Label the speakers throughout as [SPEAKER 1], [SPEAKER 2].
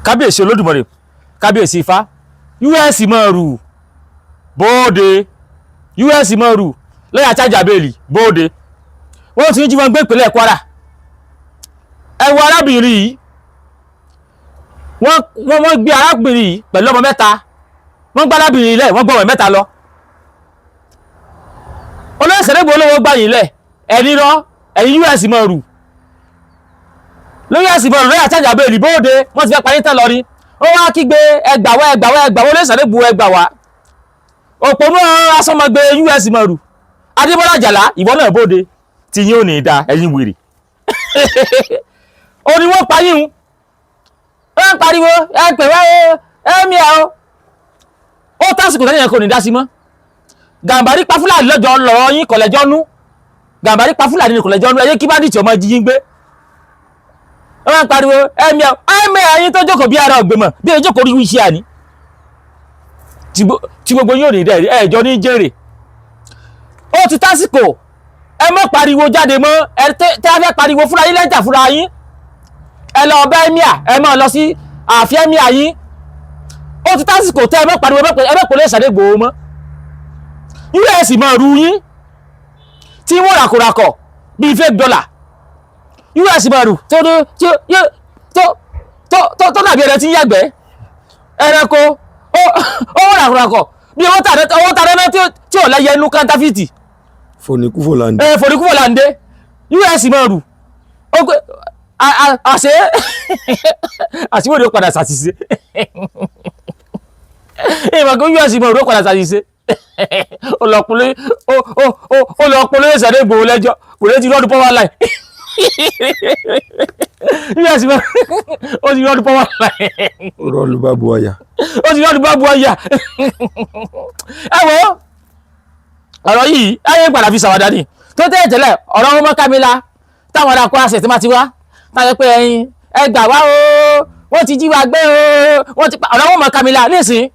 [SPEAKER 1] Kábíyèsí Olódùmarè, kábíyèsí Ifá, US mọ̀rù bóde, US mọ̀rù lẹ́yìn àtàjà bẹ́ẹ̀lì bóde. Wọ́n ti ń jí wọn gbé ìpínlẹ̀ Kwara. Ẹ wo arábìnrin yìí, wọ́n gbé arábìnrin yìí pẹ̀lú ọmọ mẹ́ta. Wọ́n gbé arábìnrin yìí lẹ̀, wọ́n gbọ́ ọmọ mẹ́ta lọ. Olóyè Sunday Igboho olówó gbà yín lẹ̀, ẹni rọ ẹ̀yin US mọ̀rù lórí ẹ̀sìn bọ̀rù lórí àtàjà bẹ́ẹ̀lì bóde. Wọ́n ti fẹ́ parí tán lọ rí. Ó wá kígbe, "Ẹgbàwá, ẹgbàwá, ẹgbàwá, olóyè Sunday Igboho, ẹgbàwá." Òpònú asọmọgbé US mọ̀rù Adébọ́lá Àjàlá, ìwọ náà bóde tí yín ò ní da. Ẹ̀yin wèrè ó ní wọ́n pa yín un. Wọ́n ń pariwo, "Ẹ pè wá o, ẹ mi ẹ o." Ó tásìkò tẹ́lẹ̀ yẹn kò ní dá sí mọ́. Gàmbàrí pa Fúlàní lọ́jọ́ lọ́rọ́ yín kọ̀lẹ́jọ́ nú. Gàmbàrí pa Fúlàní ní kọ̀lẹ́jọ́ nú. Ẹ̀yẹ kí bandit ọmọ jí yín gbé. Wọ́n máa ń pariwo, "Ẹ̀mí ẹ̀, ẹ̀mí ẹ̀yin tó jókòó bí ara ọ̀gbẹ̀mọ̀ bí ẹ jókòó rí wíṣẹ́ àní tí gbogbo yóò ní dẹ̀ ẹ̀jọ́ ní jèrè." Ó ti tásìkò, ẹ má pariwo jáde mọ́. Ẹ tẹ́ ẹ fẹ́ pariwo fúnra yín lẹ́jà fúnra yín, ẹ lọ bá emir, ẹ máa lọ sí ààfin emir yín. Ó ti tásìkò tẹ́ ẹ má pariwo, ẹ má pèlè Sunday Igboho mọ́. US máa ru yín tí wọ́n ràkòràkọ̀ bíi fake dollar. US máa rù tó tó tó tó tó dàbí ẹrẹ tí ń yàgbẹ́ ẹranko. Ó wọ́n ràkòràkọ̀ bí owó tà náà tí ò lẹ́yẹ inú counterfeit.
[SPEAKER 2] Fòníkúfòlàndé.
[SPEAKER 1] Ẹ fòníkúfòlàndé US máa rù ó gbé àṣẹ àṣìwòde ó padà ṣàṣìṣe. Ìmọ̀ kí US máa rù ó padà ṣàṣìṣe. Ó lọ polówó Sunday Igboho lẹ́jọ́ kò lè ti rọ́ọ̀dù power line. US máa ó ti rọ́ọ̀dù power line.
[SPEAKER 2] Rọ́ọ̀lù bá bu ọyà.
[SPEAKER 1] Ó ti rọ́ọ̀dù bá bu ọyà. Ẹ wo ọ̀rọ̀ yìí, ayé ń padà fi ṣàwádà ni tó tẹ́lẹ̀ tẹ́lẹ̀. Ọ̀rọ̀ wọn mọ́ kámílà táwọn ará Kwara State máa ti wá táwọn pé, "Ẹ̀yin ẹ gbà wá o, wọ́n ti jí wa gbé o, wọ́n ti pa." Ọ̀rọ̀ wọn mọ́ kámílà nísìn.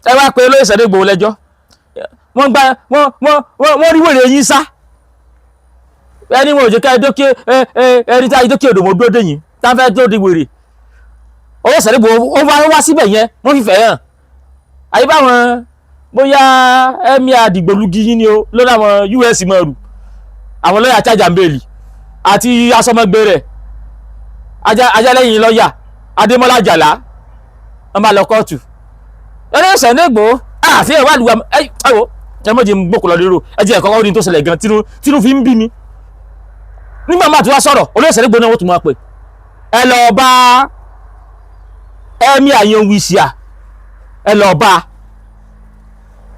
[SPEAKER 1] Ẹ wá pé olóyè Sunday Igboho lẹ́jọ́, wọ́n gba wọ́n wọ́n wọ́n wọ́n rí wèrè yín sá. Ẹni wọn ò jẹ́ ká ẹ dókè ẹ ẹ ẹni tí a dókè odò mọ́ dúró dé yín tá a fẹ́ tó di wèrè. Olóyè Sunday Igboho ó wá síbẹ̀ yẹn, wọ́n fìfẹ́ hàn àyè báwọn bóyá ẹ̀mí àdìgbòlugi yín ni o lọ́dọ̀ àwọn US mọ̀rù, àwọn lọ́yà chájàmbéèlì àti asọmọgbé rẹ̀ ajálẹ́yìn lọ́yà Adémọ́lá Àjàlá. Wọ́n bá lọ kóòtù ẹni Sunday Igboho àti ẹ̀wá àdúgbò. Ẹ ẹ wo, ẹ mọ̀ jẹ́ n gbókò lọ lérò. Ẹ jẹ́ ẹ̀kọ́ ní tó ṣẹlẹ̀ gan tínú fi ń bí mi nígbà máa tí wá sọ̀rọ̀. Olóyè Sunday Igboho náà wọ́n tún máa pè, "Ẹ lọ bá ẹ̀mí àyàn wíṣíà, ẹ lọ bá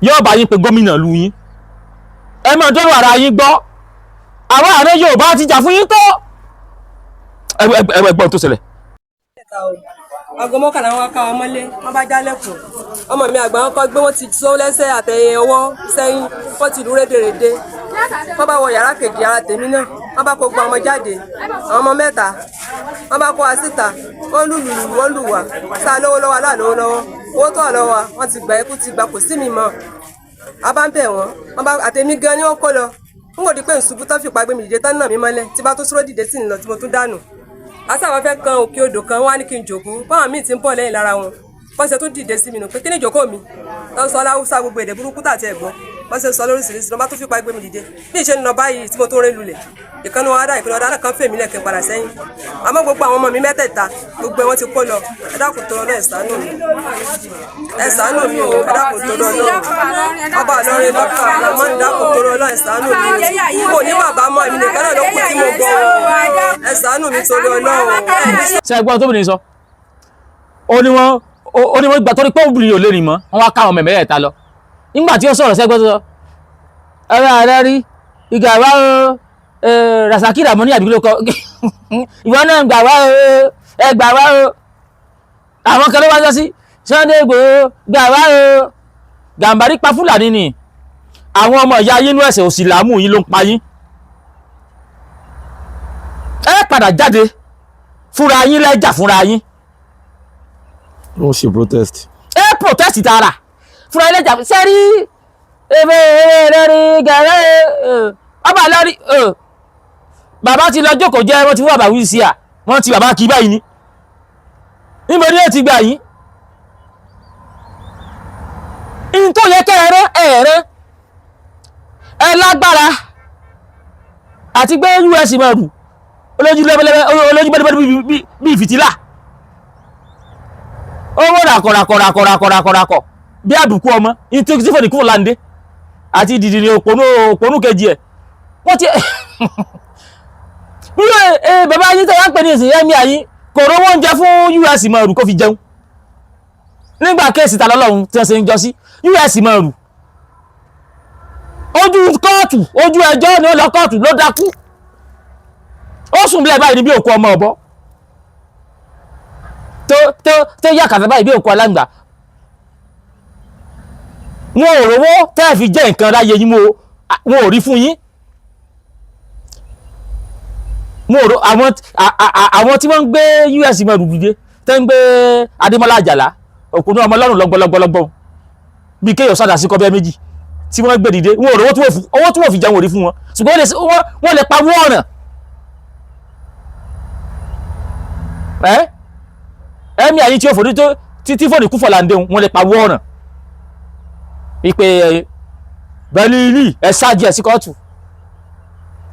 [SPEAKER 1] yóò bá yín pé gómìnà lu yín." Ẹ máa dọ́rọ̀ ara yín gbọ́. Àwọn ààrẹ Yorùbá ti jà fún yín tó ẹgbẹ́ tó ṣẹlẹ̀.
[SPEAKER 3] Aago 11 wọn ká wa mọ́lé, wọ́n bá jálẹ̀kùn. Ọmọ mi àgbà wọn kọ́ gbé, wọ́n ti sọ lẹ́sẹ̀ àtẹ̀yìn ọwọ́ sẹ́yìn, wọ́n ti lù rédèrèdè. Wọ́n bá wọ yàrá kejì ara tèmi náà, wọ́n bá kó gba ọmọ jáde, àwọn ọmọ mẹ́ta. Wọ́n bá kó wa síta, wọ́n lù lù lù, wọ́n lù wá sá lówó lọ́wọ́ aláàlówó lọ́wọ́. Owó tó wà lọ́wọ́ wa wọ́n ti gbà, ikú ti gbà, kò sí mi mọ́. A bá ń bẹ̀ wọ́n, wọ́n bá àtẹ̀mí gan ni wọ́n kó lọ. N kò di pé nsubú tán fìpá gbé mi dìde tán náà mi mọ́lẹ̀ tí bá tó sọ̀rọ̀ dìde sí ń lọ tí mo tún dànù. Àtàwọn fẹ́ kan òkè odò kan, wọ́n á ní kí n jòkó báwọn míì ti ń bọ̀ lẹ́yìn lára wọn. Wọ́n ṣe tún dìde sí mi nù pé kí ni ìjókòó mi tó ń sọ láwùsá, gbogbo èdè burúkú tàti ẹ̀gbọ́n wọ́n ṣe ń sọ lóríṣiríṣi. Lọ́ba tó fipá gbé mi dìde bí ìṣe ń lọ báyìí tí mo tó rẹ́ lulẹ̀, ìkànnì wọn dá ìkànnì wọn dá kan fèmí lẹ̀kẹ́ padà sẹ́yìn. Àmọ́ gbogbo àwọn ọmọ mi mẹ́tẹ̀ẹ̀ta, gbogbo wọn ti kó lọ. Ẹ dákun tó lọ, ẹ ṣàánú mi, ẹ ṣàánú mi o. Ẹ dákun tó lọ lọ, ọba Ìlọrin lọ́kàn àmọ́ ẹ dákun tó lọ, ẹ ṣàánú mi. Kò ní bàbá mọ́, èmi nìkan náà ló kù tí mo gbọ́. Ẹ ṣàánú mi torí Ọlọ́run.
[SPEAKER 1] Ṣe ẹgbọ́n tó bìnrin sọ? Ó ní wọ́n gbà torí pé obìnrin ò lè rìn mọ́, wọ́n wá káwọn mẹ̀mẹ́rẹ̀ẹ́ta lọ. Nígbà tí ó sọ̀rọ̀, sẹ́gbọ́n tó sọ ẹ̀rọ ààrẹ rí ìgbà wá o, Rasaki Ramoni àbí kí ló kọ ìwọ náà, gbà wá o, ẹ gbà wá o. Àwọn kan ló wá sọ sí Sunday Igboho, gbà wá o. Gàmbàrí pa Fúlàní ni àwọn ọmọ ìyá yín inú ẹ̀sẹ̀ òsì làámù yín ló ń pa yín. Ẹ padà jáde fúnra yín lẹ́jà fúnra yín.
[SPEAKER 2] Wọ́n ṣe protest.
[SPEAKER 1] Ẹ protest tààrà fúnra yín lẹ́jà sẹ́rí ebe lórí gẹ̀rẹ́ ọba lórí. Bàbá ti lọ jókòó jẹ́, wọ́n ti fún bàbá wíṣíà, wọ́n ti bàbá kí báyìí ni. Níbo ni ó ti gbà yín? In tó yẹ kẹ́ ẹ̀rẹ́ ẹ̀rẹ́ ẹ lágbára àti gbé us mọ̀rù olójú lẹ́bẹ̀lẹ́bẹ̀, olójú bẹ́ẹ̀bẹ́ẹ̀ bí fìtílà, owó ràkọ̀ ràkọ̀ ràkọ̀ ràkọ̀ ràkọ̀ ràkọ̀ bí àbùkù ọmọ ní tí fòní kúrò láǹdé àti dìdìrì òpònú òpònú kejì ẹ̀ wọ́n ti wíwẹ̀. Ẹ bàbá yín tẹ́ wá ń pè ní ìsìn yẹ́mí àyín kò rówó oúnjẹ fún us mọ̀rù kó fi jẹun nígbà case ta lọ́lọ́run tí wọ́n ṣe ń jọ sí us mọ̀rù. Ojú kóòtù, ojú ẹjọ́ ni ó lọ kóòtù ló dákú, ó sùn bílẹ̀ báyìí ní bí òkú ọmọ ọ̀bọ tó yà kàtà báyìí bí òkú aláǹgbá. Wọn ò rówó tẹ́ ẹ̀ fi jẹ́ nǹkan láyé yín mọ́, wọn ò rí fún yín. Wọn ò rò àwọn tí wọ́n ń gbé us mọ̀rù dìde, tẹ́ ń gbé Adémọ́lá Àjàlá, òkú ní ọmọ ọlọ́run lọ́gbọ́lọ́gbọ́lọ́gbọ́ bí kéèyàn sádà sí kọ́bẹ́ méjì tí wọ́n gbé dìde, wọn ò rówó tí wọ́n owó tí wọ́n fi jẹun ò rí fún wọn, ṣùgbọ́n wọ́n lè pa wọ́n ọ̀nà ẹ́ ẹ̀mí àyín tí ó fòní tó tí fòní kú fọ̀làǹdé wọn lè pa wọ́n ọ̀nà wípé bẹ́ẹ̀ni ẹ ṣáàjì ẹ̀ sí kóòtù,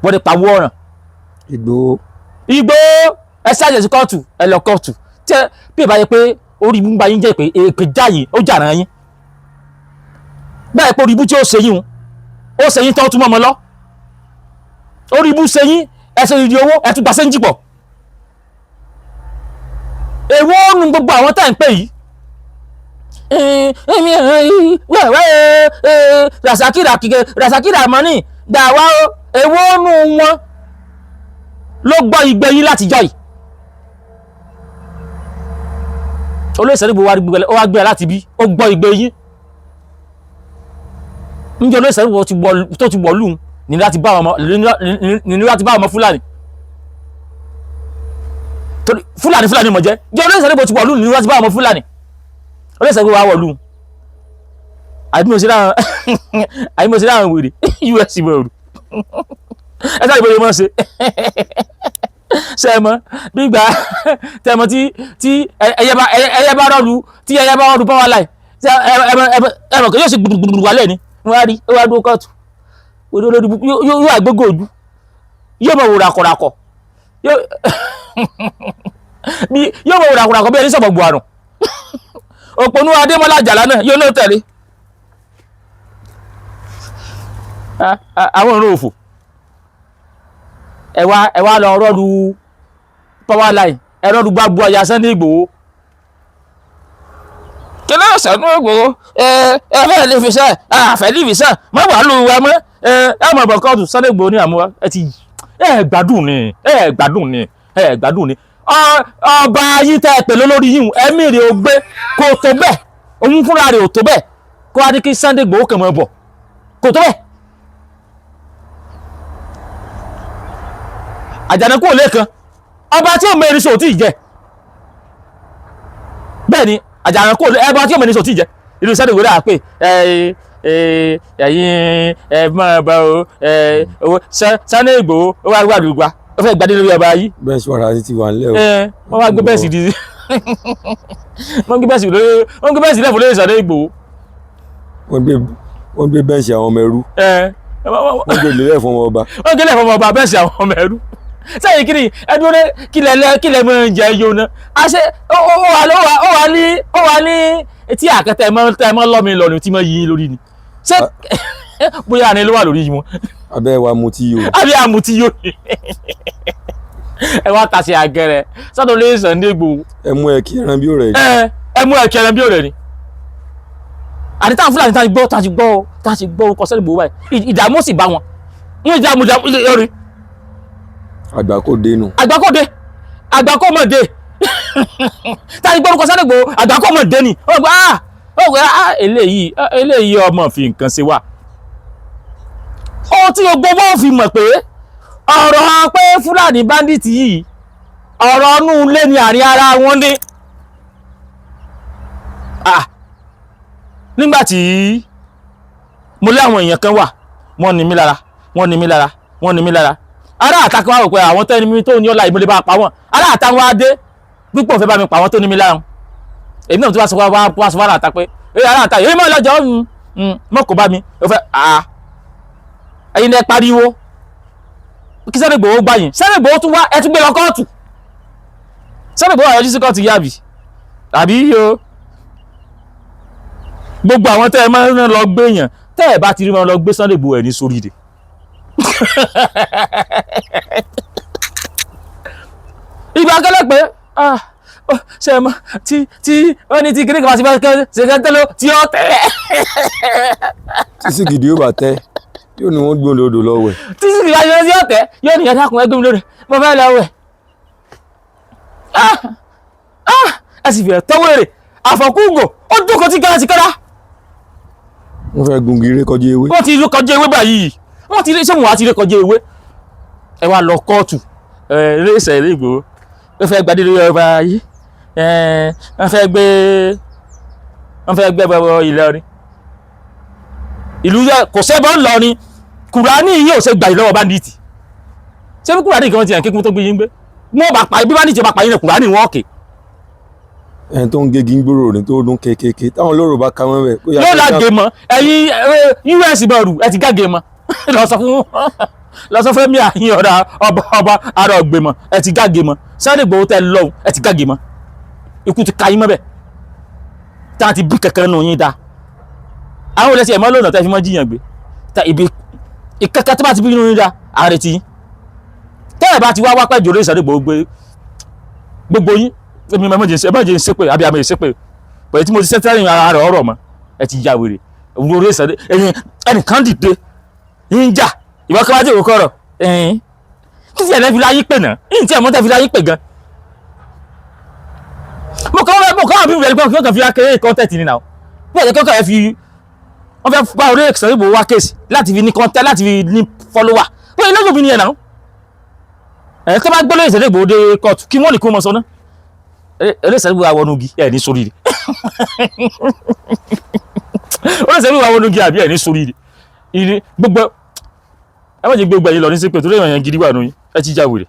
[SPEAKER 1] wọ́n lè pa wọ́n ọ̀nà.
[SPEAKER 2] Ìgbòho.
[SPEAKER 1] Ìgbòho, ẹ ṣáàjì ẹ̀ sí kóòtù, ẹ lọ kóòtù tí ẹ bí ìbá yẹ pé orí ibú ń bá yín jẹ́ pé èpè jáyìn ó jàrán yín bẹ́ẹ̀ pé orí ibú tí ó ṣe yín ó ṣe yín tán tún mọ́ ọmọ lọ, orí ibú ṣe yín, ẹ ṣe ìdí owó, ẹ tún gbà sẹ́ńjì pọ̀. Èwo nu gbogbo àwọn tá à ń pè yìí? Èmi wẹ́wẹ́ Rasaki Rasaki Ramani gbà wá o. Èwo nu wọn ló gbọ́ igbe yín látijọ́ yìí? Olóyè Sunday Igboho ó wá gbé láti bí ó gbọ́ igbe yín níjẹ́. Olóyè Sunday Igboho tó ti wọ̀ lùn ní láti bá ọmọ Fúlàní, torí Fúlàní Fúlàní mọ̀ jẹ́ jẹ́. Olóyè Sunday Igboho ti wọ̀ lùn ní láti bá ọmọ Fúlàní. Olóyè Sunday Igboho wá wọ̀ lùn, àbí mo ṣe láwọn wèrè us mọ̀rù ẹ sáré bóyá mọ̀ ṣe ṣe mọ̀ gbígbà tẹmọ tí ẹyẹ bá rọlù, tí ẹyẹ bá rọlù power line, ẹ ẹ mọ̀ kí yóò ṣe gbùdùgbùdù wálẹ̀ ni. Wọ́n á rí ó wá dúró kóòtù wèrè olórí yóò àgbégò ojú, yóò mọ̀ wò ràkọ̀ràkọ̀, yóò mọ̀ wò ràkọ̀ràkọ̀ bí ẹni sọ̀bọ̀ gbò àrùn. Òpònú Adémọ́lá Àjàlá náà yóò náà tẹ̀lé àwọn ìrún òfò. Ẹ wá lọ rọ́ọ̀lù power line, ẹ rọ́ọ̀lù gbàgbọ́ àyà Sunday Igboho. Kí ló sànú Igboho? Ẹ ẹ fẹ́ lè fi sẹ́ àfẹ́ lè fi sẹ́ mọ́ wàá lù wá mọ́. Ẹ ẹ mọ̀ bọ̀ kóòtù Sunday Igboho ní àmúwá. Ẹ ti ẹ gbádùn ni, ẹ gbádùn ni, ẹ gbádùn ni. Ọba yín tẹ́ ẹ pè lólórí yìí, ẹ̀mí rẹ̀ ò gbé kò tó bẹ́ẹ̀, òun fúnra rẹ̀ ò tó bẹ́ẹ̀ kó wá ní kí Sunday Igboho kàn mọ́ bọ̀, kò tó bẹ́ẹ̀. Àjànàkú ò lẹ́kan ọba tí ò mẹ́rin sọ ò tí ì jẹ bẹ́ẹ̀ ni. Àjànàkú ò lé ọba tí ò mẹ́rin sọ ò tí ì jẹ. Ìlú Sunday Igboho rà pé ẹ ẹ ẹ̀yin ẹ máa bá o ẹ owó Sunday Igboho ó wá gbàdúgbà, ó fẹ́ gbadé lórí ọba yìí.
[SPEAKER 2] Bẹ́ẹ̀ sọ̀rọ̀ àti ti wà nílẹ̀ o.
[SPEAKER 1] Ẹ wọ́n wá gbé bẹ́ẹ̀sì di, wọ́n gbé bẹ́ẹ̀sì lórí, wọ́n gbé bẹ́ẹ̀sì lẹ́fọ̀ lórí Sunday Igboho.
[SPEAKER 2] Wọ́n gbé bẹ́ǹṣì àwọn ọmọ ẹrú.
[SPEAKER 1] Ẹ
[SPEAKER 2] Wọ́n gbé lélẹ̀ fún ọmọ ọba.
[SPEAKER 1] Wọ́n gbé lẹ́fọ̀ ọmọ ọba, bẹ́ẹ̀sì àwọn ọmọ ẹrú sẹ́yìn kiri ẹdún ní kílẹ̀ lẹ kílẹ̀ mọ́ ń jẹ yóò ná àṣẹ ó wà ní etí àkẹtẹ mọ́ tẹ mọ́ lọ́mi lọ́nu tí mọ́ yí lórí ni. Ṣé bóyá ni ló wà lórí yìí wọn?
[SPEAKER 2] Abẹ́ wa mutí o.
[SPEAKER 1] Àbí àmutí yóò ní ẹ wá tàṣe àgẹrẹ sọ́dọ̀ lóye Sunday Igboho.
[SPEAKER 2] Ẹ mú ẹ kí ẹran bí ó rẹ̀.
[SPEAKER 1] Ẹ ẹ mú ẹkẹ ẹran bí òrẹ ni. Àti táwọn Fúlàní tá a ti gbọ́ orúkọ Sunday Igboho báyìí, ìdààmú sì bá wọn ń ìdààmú ìdààmú ìrìn.
[SPEAKER 2] Àgbà kò dénú.
[SPEAKER 1] Àgbákòde, àgbákòmọ̀dé, tá a ti gbọ́ orúkọ Sunday Igboho, àgbákòmọ̀dé ni. Ó gbọ́, ah, ó gbọ́, ah, eléyìí, ah, eléyìí ọmọ fi nǹkan ṣe wá. Ohun tí gbogbo wọn fi mọ̀ pé ọ̀rọ̀ pé Fúlàní bandit yìí, ọ̀rọ̀ inú ilé ni, àárín ara wọn ní. Ah, nígbà tí mo lé àwọn èèyàn kan wà, wọ́n ní mí lára, wọ́n ní mí lára, wọ́n ní mí lára. Ará àtàkùn wá rò pé àwọn tẹ́ni mi tó ní ọ̀la ìmọ̀lẹ́ bá pa wọ́n. Ará àtàwọn adé pípọ̀ fẹ́ bá mi pa àwọn tó ní mí lára. Èmi náà tí wàá sọ wá wá sọ wá láta pé ẹ aláta èyí mọ̀ lọ́jọ́ mọ̀ kò bá mi ó fẹ́ à ẹ̀yin lẹ pariwo kí Sunday Igboho gbà yín. Sunday Igboho tún wá, ẹ tún gbé lọ kóòtù. Sunday Igboho àyọjú sí kóòtù yàbí àbí o. Gbogbo àwọn tẹ́ ẹ máa ń lọ gbé yàn, tẹ́ ẹ bá ti rí wọn lọ gbé Sunday Igboho, ẹ̀ ní sórí rẹ̀. Ìgbà kẹlẹ pé ah ṣe mọ tí wọ́n ní tí kíní kan bá ti bá kẹ́ ṣe kẹ́ tẹ́lẹ̀ tí ó tẹ̀.
[SPEAKER 2] Tí sìgìdì yóò bá tẹ́, yóò ní wọ́n gbé odò lọ́wọ́ ẹ̀.
[SPEAKER 1] Tí sì kìí bá ṣe tí ó tẹ̀, yóò ní ẹ̀dá kùn ẹgbẹ́ mi lórí mo fẹ́ lọ wẹ̀. Ah ah, ẹ sì fìyà tọ́wọ́ èrè àfọ̀kúngò ó dúkọ̀ tí kẹ́lá ti kẹ́lá.
[SPEAKER 2] Wọ́n fẹ́ gun igi rékọjá ewé.
[SPEAKER 1] Wọ́n ti rí kọjá ewé báyìí, wọ́n ti rí ṣé wọn á ti rí kọjá ewé. Ẹ wá lọ kóòtù ẹ iléeṣẹ́ ilé Ìgbòho, ó fẹ́ gbadé lórí ọba yìí, ẹ wọ́n fẹ́ gbé, wọ́n fẹ́ gbé bọ́ Ìlọrin ìlú yẹ kò sẹ́bọ̀ ńlọrin. Kùránì yìí ò ṣe gbà yìí lọ́wọ́ bandit. Ṣé bí Kùránì kan ti yàn kíkún tó gbé yín gbé wọ́n bá pa bí bandit bá pa yín lẹ Kùránì wọn kè.
[SPEAKER 2] Ẹni tó ń gégi ń gbòòrò ní tó dún kékeré táwọn olóró bá ka wọ́n bẹ̀. Kó yá
[SPEAKER 1] yóò
[SPEAKER 2] kó
[SPEAKER 1] la
[SPEAKER 2] já-
[SPEAKER 1] gé mọ ẹ̀yin us bọọlù ẹ ti gágé mọ lọ sọ fún, lọ sọ fún mi àyìn ọ̀dà ọba ọba ara ọ̀gbẹ̀mọ ẹ ti gágé mọ. Sunday Igboho tẹ lọ́hùn, ẹ ti gágé mọ, ikú ti ka yín mọ́ bẹ́ẹ̀ tá a ti bí kankan nù yín da àwọn olè tí ẹ̀ mọ́ lónà tẹ́ fi mọ́ jiyàn gbé ta ibi ìkankan tó bá ti bí nínú yín da ààrẹ ti yín tẹ́ ẹ̀ bá ti wá wá pẹ́ jòrò Sunday Igboho gbé gbogbo yín. Èmi ẹ má jẹ́ ń ṣépè àbí àmì ìṣépè pẹ̀lú tí mo ti sẹ́tẹ́rìn ara rẹ̀ ọ̀rọ̀ mọ́. Ẹ ti ya wèrè orí ìsàlẹ̀ ẹ̀yìn ẹnìkan dìde ń jà ìwọ kí wọ́n á jẹ́ òkú ọ̀rọ̀ ẹ̀yìn títí ẹ̀ lẹ́fi láyé pè náà ẹ̀yìn tí ẹ̀ mọ́ tẹ́ fi láyé pè gan. Mo kàn wọ́n bí wọ́n kàn kàn fi akéré kọ́ńtẹ̀tì ni náà bí ẹ̀jẹ̀ kọ́kàn ẹ̀ fi wọ́n fẹ́ bá orí ìsàlẹ̀ ìbò wá kéèsì láti fi ní kọ́ńtẹ́ láti fi ní fọ́lọ́wà wọ́n yẹn lọ́jọ́ bí ni ẹ̀ náà ẹ̀ tó bá gbọ́ lórí ìsàlẹ̀ ìbò dé kóòtù kí wọ́n lè kó mọ sọ náà eré ìsàlẹ̀ ìbò àwọn onugi ẹ̀ ní sórí rẹ̀ olóṣèlú wa wọnú gí àbí ẹ̀ ní sórí rẹ̀ ìrì gbogbo ẹ má jẹ́ gbogbo ẹ̀yin lọ ní sípè torí èèyàn gidi wà nù yín. Ẹ ti já wèrè.